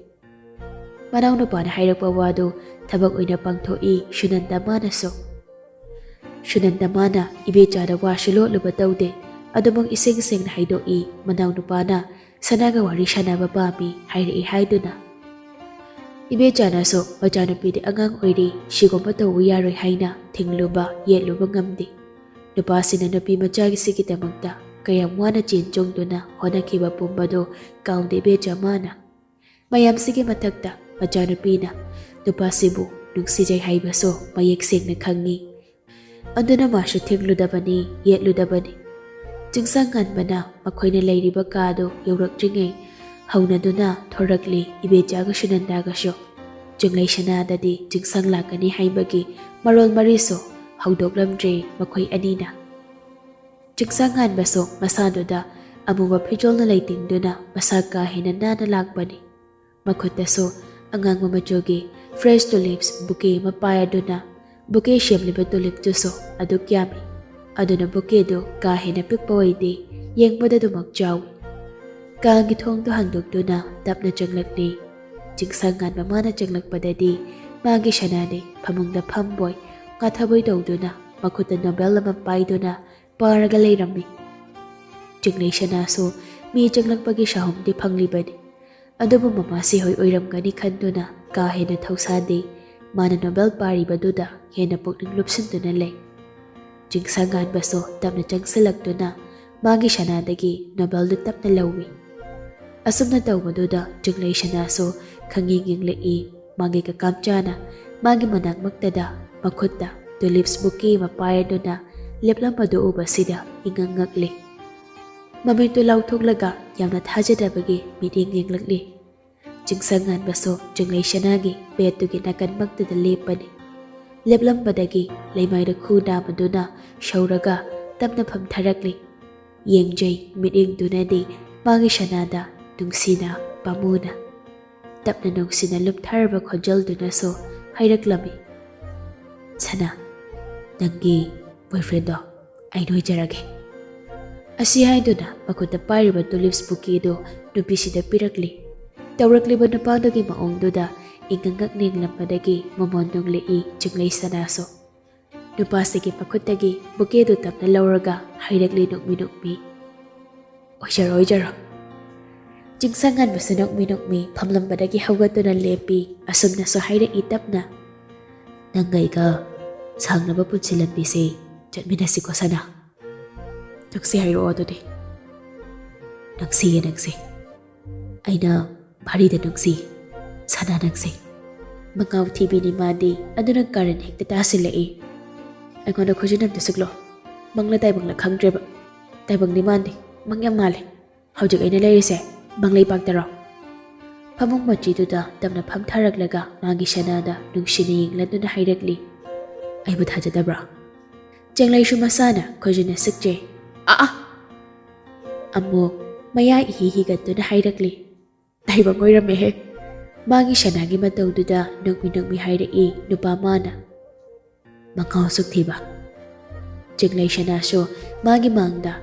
ꯃꯅꯥꯎꯅꯨꯄꯥꯅ ꯍꯥꯏꯔꯛꯄ ꯋꯥꯗꯨ ꯊꯕꯛ ꯑꯣꯏꯅ ꯄꯥꯡꯊꯣꯛꯏ ꯁꯨꯅꯟꯗ ꯃꯥꯅꯁꯨ꯫ ꯁꯨꯅꯟꯗ ꯃꯥꯅ ꯏꯕꯦꯆꯥꯗ ꯋꯥꯁꯨ ꯂꯣꯠꯂꯨꯕ ꯇꯧꯗꯦ, ꯑꯗꯨꯃꯛ ꯏꯁꯦꯡ ꯁꯦꯡꯅ ꯍꯥꯏꯗꯣꯛꯏ ꯃꯅꯥꯎꯅꯨꯄꯥꯅ ꯁꯅꯥꯒ ꯋꯥꯔꯤ ꯁꯥꯟꯅꯕ ꯄꯥꯝꯃꯤ ꯍꯥꯏꯔꯛꯏ ꯍꯥꯏꯗꯨꯅ꯫ ꯏꯕꯦꯆꯥꯅꯁꯨ ꯃꯆꯥꯅꯨꯄꯤꯗꯤ ꯑꯉꯥꯡ ꯑꯣꯏꯔꯤ, ꯁꯤꯒꯨꯝꯕ ꯇꯧꯕ ꯌꯥꯔꯣꯏ ꯍꯥꯏꯅ ꯊꯤꯡꯂꯨꯕ ꯌꯦꯠꯂꯨꯕ ꯉꯝꯗꯦ꯫ ꯅꯨꯄꯥꯁꯤꯅ ꯅꯨꯄꯤ ꯃꯆꯥꯒꯤꯁꯤꯒꯤꯗꯃꯛꯇ ꯀꯌꯥꯝ ꯋꯥꯅ ꯆꯦꯟ ꯆꯣꯡꯗꯨꯅ ꯍꯣꯠꯅꯈꯤꯕ ꯄꯨꯝꯕꯗꯣ ꯀꯥꯎꯗꯦ ꯏꯕꯦꯆꯥ ꯃꯥꯅ꯫ ꯃꯌꯥꯝꯁꯤꯒꯤ ꯃꯊꯛꯇ ꯃꯆꯥꯅꯨꯄꯤꯅ ꯅꯨꯄꯥꯁꯤꯕꯨ ꯅꯨꯡꯁꯤꯖꯩ ꯍꯥꯏꯕꯁꯨ ꯃꯌꯦꯛ ꯁꯦꯡꯅ ꯈꯪꯉꯤ꯫ ꯑꯗꯨꯅ ꯃꯥꯁꯨ ꯊꯤꯡꯂꯨꯗꯕꯅꯤ, ꯌꯦꯠꯂꯨꯗꯕꯅꯤ꯫ ꯆꯤꯡꯁꯪ ꯉꯥꯟꯕꯅ ꯃꯈꯣꯏꯅ ꯂꯩꯔꯤꯕ ꯀꯥꯗꯨ ꯌꯧꯔꯛꯇ꯭ꯔꯤꯉꯩ ꯍꯧꯅꯗꯨꯅ ꯊꯣꯔꯛꯂꯤ ꯏꯕꯦꯆꯥꯒ ꯁꯨꯅꯟꯗꯥꯒꯁꯨ꯫ ꯆꯤꯡꯂꯩ ꯁꯅꯥꯗꯗꯤ ꯆꯤꯡꯁꯪ ꯂꯥꯛꯀꯅꯤ ꯍꯥꯏꯕꯒꯤ ꯃꯔꯣꯜ ꯃꯔꯤꯁꯨ ꯍꯧꯗꯣꯛꯂꯝꯗ꯭ꯔꯦ ꯃꯈꯣꯏ ꯑꯅꯤꯅ꯫ ꯆꯤꯡꯁꯪ ꯉꯥꯟꯕꯁꯨ ꯃꯁꯥꯗꯨꯗ ꯑꯃꯨꯕ ꯐꯤꯖꯣꯜꯅ ꯂꯩꯇꯦꯡꯗꯨꯅ ꯃꯁꯥ ꯀꯥ ꯍꯦꯟꯅ ꯅꯥꯟꯅ ꯂꯥꯛꯄꯅꯤ꯫ ꯃꯈꯨꯠꯇꯁꯨ ꯑꯉꯥꯡꯕ ꯃꯆꯨꯒꯤ fresh tulips bouquet ꯑꯃ ꯄꯥꯏꯔꯗꯨꯅ bouquet ꯁꯦꯝꯂꯤꯕ ꯇꯨꯂꯤꯞꯇꯨꯁꯨ ꯑꯗꯨꯛ ꯌꯥꯝꯃꯤ꯫ ꯑꯗꯨꯅ bouquetꯗꯨ ꯀꯥ ꯍꯦꯟꯅ ꯄꯤꯛꯄ ꯑꯣꯏꯗꯦ, ꯌꯦꯡꯕꯗ ꯑꯗꯨꯃꯛ ꯆꯥꯎꯏ꯫ ꯀꯥꯒꯤ ꯊꯣꯡꯗꯨ ꯍꯥꯡꯗꯣꯛꯇꯨꯅ ꯇꯞꯅ ꯆꯪꯂꯛꯂꯤ꯫ ꯆꯤꯡꯁꯪ ꯉꯥꯟꯕ ꯃꯥꯅ ꯆꯪꯂꯛꯄꯗꯗꯤ ꯃꯥꯒꯤ ꯁꯅꯥꯅꯤ ꯐꯃꯨꯡꯗ ꯐꯝꯕꯣꯏ ꯉꯥꯊꯕꯣꯏ ꯇꯧꯗꯨꯅ ꯃꯈꯨꯠꯇ ꯅꯣꯕꯦꯜ ꯑꯃ ꯄꯥꯏꯗꯨꯅ ꯄꯥꯔꯒ ꯂꯩꯔꯝꯃꯤ꯫ ꯆꯤꯡꯂꯩ ꯁꯅꯥꯁꯨ ꯃꯤ ꯆꯪꯂꯛꯄꯒꯤ ꯁꯥꯍꯨꯝꯗꯤ ꯐꯪꯂꯤꯕꯅꯤ꯫ ꯑꯗꯨꯕꯨ ꯃꯃꯥꯁꯤ ꯍꯣꯏ ꯑꯣꯏꯔꯝꯒꯅꯤ ꯈꯟꯗꯨꯅ ꯀꯥ ꯍꯦꯟꯅ ꯊꯧꯁꯥꯗꯦ꯫ ꯃꯥꯅ ꯅꯣꯕꯦꯜ ꯄꯥꯔꯤꯕꯗꯨꯗ ꯍꯦꯟꯅ ꯄꯨꯛꯅꯤꯡ ꯂꯨꯞꯁꯤꯟꯗꯨꯅ ꯂꯩ꯫ ꯆꯤꯡꯁꯪ ꯉꯥꯟꯕꯁꯨ ꯇꯞꯅ ꯆꯪꯁꯤꯜꯂꯛꯇꯨꯅ ꯃꯥꯒꯤ ꯁꯅꯥꯗꯒꯤ ꯅꯣꯕꯦꯜꯗꯨ ꯇꯞꯅ ꯂꯧꯏ꯫ ꯑꯁꯨꯝꯅ ꯇꯧꯕꯗꯨꯗ ꯆꯤꯡꯂꯩ ꯁꯅꯥꯁꯨ ꯈꯪꯌꯦꯡ ꯌꯦꯡꯂꯛꯏ꯫ ꯃꯥꯒꯤ ꯀꯀꯥꯝ ꯆꯥꯅ ꯃꯥꯒꯤ ꯃꯅꯥꯛꯃꯛꯇꯗ ꯃꯈꯨꯠꯇ tulips bouquet ꯑꯃ ꯄꯥꯏꯔꯗꯨꯅ ꯂꯦꯞꯂꯝꯕꯗꯨ ꯎꯕꯁꯤꯗ ꯏꯉꯛ ꯉꯛꯂꯤ꯫ ꯃꯃꯤꯠꯇꯨ ꯂꯥꯎꯊꯣꯛꯂꯒ ꯌꯥꯝꯅ ꯊꯥꯖꯗꯕꯒꯤ ꯃꯤꯠꯌꯦꯡ ꯌꯦꯡꯂꯛꯂꯤ꯫ ꯆꯤꯡꯁꯪ ꯉꯥꯟꯕꯁꯨ ꯆꯤꯡꯂꯩ ꯁꯅꯥꯒꯤ bedꯇꯨꯒꯤ ꯅꯥꯀꯟꯃꯛꯇꯗ ꯂꯦꯞꯄꯅꯤ꯫ ꯂꯦꯞꯂꯝꯕꯗꯒꯤ ꯂꯩꯃꯥꯏꯗ ꯈꯨ ꯅꯥꯝꯃꯗꯨꯅ ꯁꯧꯔꯒ ꯇꯞꯅ ꯐꯝꯊꯔꯛꯂꯤ꯫ ꯌꯦꯡꯖꯩ ꯃꯤꯠꯌꯦꯡꯗꯨꯅꯗꯤ ꯃꯥꯒꯤ ꯁꯅꯥꯗ ꯅꯨꯡꯁꯤꯅ, ꯄꯥꯝꯃꯨꯅ꯫ ꯇꯞꯅ ꯅꯨꯡꯁꯤꯅ ꯂꯨꯞꯊꯔꯕ ꯈꯣꯟꯖꯦꯜꯗꯨꯅꯁꯨ ꯍꯥꯏꯔꯛꯂꯝꯃꯤ, "ꯁꯅꯥ, ꯅꯪꯒꯤ boyfriendꯗꯣ ꯑꯩꯅ ꯑꯣꯏꯖꯔꯒꯦ"꯫ ꯑꯁꯤ ꯍꯥꯏꯗꯨꯅ ꯃꯈꯨꯠꯇ ꯄꯥꯏꯔꯤꯕ tulips bouquetꯗꯨ ꯅꯨꯄꯤꯁꯤꯗ ꯄꯤꯔꯛꯂꯤ꯫ ꯇꯧꯔꯛꯂꯤꯕ ꯅꯨꯄꯥꯗꯨꯒꯤ ꯃꯑꯣꯡꯗꯨꯗ ꯏꯉꯛ ꯉꯛ ꯌꯦꯡꯂꯝꯕꯗꯒꯤ ꯃꯃꯣꯟ ꯅꯣꯡꯂꯛꯏ ꯆꯤꯡꯂꯩ ꯁꯅꯥꯁꯨ꯫ ꯅꯨꯄꯥꯁꯤꯒꯤ ꯃꯈꯨꯠꯇꯒꯤ bouquetꯗꯨ ꯇꯞꯅ ꯂꯧꯔꯒ ꯍꯥꯏꯔꯛꯂꯤ ꯅꯣꯛꯃꯤ ꯅꯣꯛꯃꯤ, "ꯑꯣꯏꯖꯔꯣ, ꯑꯣꯏꯖꯔꯣ"꯫ ꯆꯤꯡꯁꯪ ꯉꯥꯟꯕꯁꯨ ꯅꯣꯛꯃꯤ ꯅꯣꯛꯃꯤ ꯐꯝꯂꯝꯕꯗꯒꯤ ꯍꯧꯒꯠꯇꯨꯅ ꯂꯦꯞꯄꯤ꯫ ꯑꯁꯨꯝꯅꯁꯨ ꯍꯥꯏꯔꯛꯏ ꯇꯞꯅ, "ꯅꯪꯒ ꯑꯩꯒ ꯁꯥꯡꯂꯕ ꯄꯨꯟꯁꯤ ꯂꯝꯕꯤꯁꯦ ꯆꯠꯃꯤꯟꯅꯁꯤꯀꯣ ꯁꯅꯥ꯫ ꯅꯪꯁꯤ ꯍꯥꯏꯔꯛꯑꯣ ꯑꯗꯨꯗꯤ꯫ ꯅꯪꯁꯤꯌꯦ ꯅꯪꯁꯤ꯫ ꯑꯩꯅ ꯚꯥꯔꯤꯗ ꯅꯨꯡꯁꯤ꯫ ꯁꯅꯥ ꯅꯪꯁꯤ꯫ ꯃꯉꯥꯎ ꯊꯤꯕꯤꯅꯤ ꯃꯥꯗꯤ, ꯑꯗꯨꯅ ꯀꯥꯔꯟ ꯍꯦꯛꯇ ꯇꯥꯁꯤꯜꯂꯛꯏ꯫ ꯑꯩꯉꯣꯟꯗ ꯈꯨꯖꯤꯟ ꯑꯝꯇ ꯁꯤꯛꯂꯣ꯫ ꯃꯪꯂ ꯇꯥꯏꯕꯪꯂ ꯈꯪꯗ꯭ꯔꯦꯕ꯫ ꯇꯥꯏꯕꯪꯗꯤ ꯃꯥꯟꯗꯦ, ꯃꯪ ꯌꯥꯝ ꯃꯥꯜꯂꯦ꯫ ꯍꯧꯖꯤꯛ ꯑꯩꯅ ꯂꯩꯔꯤꯁꯦ ꯃꯪꯂꯩꯄꯥꯛꯇꯔꯣ? ꯐꯃꯨꯡ ꯃꯆꯤꯗꯨꯗ ꯇꯞꯅ ꯐꯝꯊꯔꯛꯂꯒ ꯃꯥꯒꯤ ꯁꯅꯥꯗ ꯅꯨꯡꯁꯤꯅ ꯌꯦꯡꯂꯗꯨꯅ ꯍꯥꯏꯔꯛꯂꯤ꯫ ꯑꯩꯕꯨ ꯊꯥꯖꯗꯕ꯭ꯔꯣ? ꯆꯦꯡꯂꯩꯁꯨ ꯃꯁꯥꯅ ꯈꯨꯖꯤꯟꯅ ꯁꯤꯛꯆꯩ꯫ ꯑꯥ! ꯑꯃꯨꯛ ꯃꯌꯥ ꯏꯍꯤ ꯍꯤꯒꯠꯇꯨꯅ ꯍꯥꯏꯔꯛꯂꯤ꯫ ꯇꯥꯏꯕꯪ ꯑꯣꯏꯔꯝꯃꯦꯍꯦ꯫ ꯃꯥꯒꯤ ꯁꯅꯥꯒꯤ ꯃꯇꯧꯗꯨꯗ ꯅꯣꯛꯃꯤ ꯅꯣꯛꯃꯤ ꯍꯥꯏꯔꯛꯏ ꯅꯨꯄꯥ ꯃꯥꯅ꯫ ꯃꯉꯥꯎ ꯁꯨꯛ ꯊꯤꯕ꯫ ꯆꯤꯡꯂꯩ ꯁꯅꯥꯁꯨ ꯃꯥꯒꯤ ꯃꯥꯡꯗ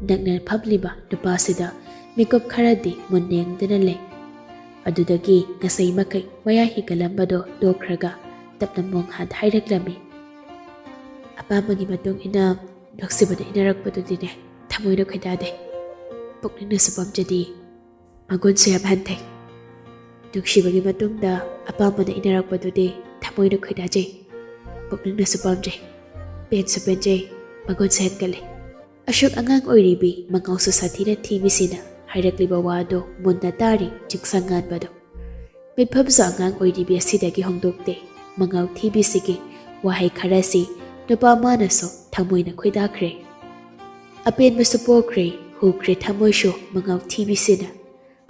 ꯅꯛꯅ ꯐꯝꯂꯤꯕ ꯅꯨꯄꯥꯁꯤꯗ ꯃꯤꯀꯨꯞ ꯈꯔꯗꯤ ꯃꯨꯟꯅ ꯌꯦꯡꯗꯨꯅ ꯂꯩ꯫ ꯑꯗꯨꯗꯒꯤ ꯉꯁꯥꯏ ꯃꯈꯩ ꯃꯌꯥ ꯍꯤꯒꯠꯂꯝꯕꯗꯣ ꯇꯣꯛꯈ꯭ꯔꯒ ꯇꯞꯅ ꯃꯣꯡꯍꯥꯗ ꯍꯥꯏꯔꯛꯂꯝꯃꯤ꯫ ꯑꯄꯥꯝꯕꯒꯤ ꯃꯇꯨꯡ ꯏꯟꯅ ꯅꯨꯡꯁꯤꯕꯅ ꯏꯟꯅꯔꯛꯄꯗꯨꯗꯤꯅꯦ ꯊꯃꯣꯏꯅ ꯈꯣꯏꯗꯥꯗꯦ꯫ ꯄꯨꯛꯅꯤꯡꯅꯁꯨ ꯄꯥꯝꯖꯗꯦ꯫ ꯃꯒꯨꯟꯁꯨ ꯌꯥꯝ ꯍꯟꯊꯩ꯫ ꯅꯨꯡꯁꯤꯕꯒꯤ ꯃꯇꯨꯡꯗ ꯑꯄꯥꯝꯕꯅ ꯏꯟꯅꯔꯛꯄꯗꯨꯗꯤ ꯊꯃꯣꯏꯅ ꯈꯣꯏꯗꯥꯖꯩ꯫ ꯄꯨꯛꯅꯤꯡꯅꯁꯨ ꯄꯥꯝꯖꯩ꯫ ꯄꯦꯟꯁꯨ ꯄꯦꯟꯖꯩ꯫ ꯃꯒꯨꯟꯁꯨ ꯍꯦꯟꯒꯠꯂꯦ꯫ ꯑꯁꯨꯛ ꯑꯉꯥꯡ ꯑꯣꯏꯔꯤꯕꯤ ꯃꯉꯥꯎꯁꯨ ꯁꯥꯊꯤꯅ ꯊꯤꯕꯤꯁꯤꯅ ꯍꯥꯏꯔꯛꯂꯤꯕ ꯋꯥꯗꯨ ꯃꯨꯟꯅ ꯇꯥꯔꯤ ꯆꯤꯡꯁꯪ ꯉꯥꯟꯕꯗꯨ꯫ ꯃꯤꯠꯐꯝꯁꯨ ꯑꯉꯥꯡ ꯑꯣꯏꯔꯤꯕꯤ ꯑꯁꯤꯗꯒꯤ ꯍꯣꯡꯗꯣꯛꯇꯦ꯫ ꯃꯉꯥꯎ ꯊꯤꯕꯤꯁꯤꯒꯤ ꯋꯥꯍꯩ ꯈꯔꯁꯤ ꯅꯨꯄꯥ ꯃꯥꯅꯁꯨ ꯊꯃꯣꯏꯅ ꯈꯣꯏꯗꯥꯈ꯭ꯔꯦ꯫ ꯑꯄꯦꯟꯕꯁꯨ ꯄꯣꯛꯈ꯭ꯔꯦ, ꯍꯨꯈ꯭ꯔꯦ ꯊꯃꯣꯏꯁꯨ ꯃꯉꯥꯎ ꯊꯤꯕꯤꯁꯤꯅ꯫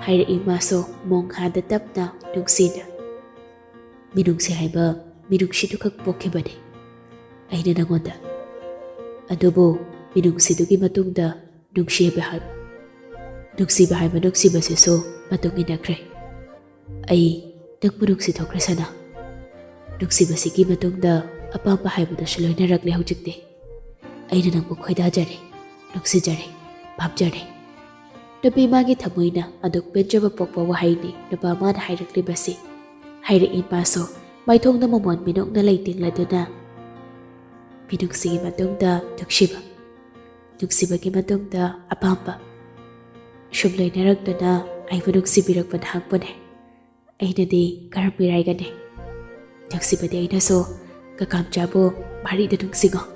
ꯍꯥꯏꯔꯛꯏ ꯃꯥꯁꯨ ꯃꯣꯡꯍꯥꯗ ꯇꯞꯅ ꯅꯨꯡꯁꯤꯅ꯫ ꯃꯤꯅꯨꯡꯁꯤ ꯍꯥꯏꯕ ꯃꯤꯅꯨꯡꯁꯤꯗꯨꯈꯛ ꯄꯣꯛꯈꯤꯕꯅꯤ ꯑꯩꯅ ꯅꯉꯣꯟꯗ꯫ ꯑꯗꯨꯕꯨ ꯃꯤꯅꯨꯡꯁꯤꯗꯨꯒꯤ ꯃꯇꯨꯡꯗ ꯅꯨꯡꯁꯤꯕ ꯍꯥꯏ-, ꯅꯨꯡꯁꯤꯕ ꯍꯥꯏꯕ ꯅꯨꯡꯁꯤꯕꯁꯤꯁꯨ ꯃꯇꯨꯡ ꯏꯟꯅꯈ꯭ꯔꯦ꯫ ꯑꯩ ꯅꯪꯕꯨ ꯅꯨꯡꯁꯤ ꯊꯣꯛꯈ꯭ꯔꯦ ꯁꯅꯥ꯫ ꯅꯨꯡꯁꯤꯕꯁꯤꯒꯤ ꯃꯇꯨꯡꯗ ꯑꯄꯥꯝꯕ ꯍꯥꯏꯕꯗꯨꯁꯨ ꯂꯣꯏꯅꯔꯛꯂꯦ ꯍꯧꯖꯤꯛꯇꯤ꯫ ꯑꯩꯅ ꯅꯪꯕꯨ ꯈꯣꯏꯗꯥꯖꯔꯦ, ꯅꯨꯡꯁꯤꯖꯔꯦ, ꯄꯥꯝꯖꯔꯦ꯫ ꯅꯨꯄꯤ ꯃꯥꯒꯤ ꯊꯃꯣꯏꯅ ꯑꯗꯨꯛ ꯄꯦꯟꯖꯕ ꯄꯣꯛꯄ ꯋꯥꯍꯩꯅꯤ ꯅꯨꯄꯥ ꯃꯥꯅ ꯍꯥꯏꯔꯛꯂꯤꯕꯁꯤ꯫ ꯍꯥꯏꯔꯛꯏ ꯃꯥꯁꯨ ꯃꯥꯏꯊꯣꯡꯗ ꯃꯃꯣꯟ ꯃꯤꯅꯣꯛꯅ ꯂꯩꯇꯦꯡꯂꯗꯨꯅ꯫ ꯃꯤꯅꯨꯡꯁꯤꯒꯤ ꯃꯇꯨꯡꯗ ꯅꯨꯡꯁꯤꯕ, ꯅꯨꯡꯁꯤꯕꯒꯤ ꯃꯇꯨꯡꯗ ꯑꯄꯥꯝꯕ꯫ ꯁꯨꯝ ꯂꯣꯏꯅꯔꯛꯇꯨꯅ ꯑꯩꯕꯨ ꯅꯨꯡꯁꯤꯕꯤꯔꯛꯄꯅ ꯍꯥꯡꯕꯅꯦ꯫ ꯑꯩꯅꯗꯤ ꯀꯔꯝ ꯃꯤꯔꯥꯏꯒꯅꯤ? ꯅꯨꯡꯁꯤꯕꯗꯤ ꯑꯩꯅꯁꯨ ꯀꯀꯥꯝꯆꯥꯕꯨ ꯚꯥꯔꯤꯗ ꯅꯨꯡꯁꯤꯉꯣ꯫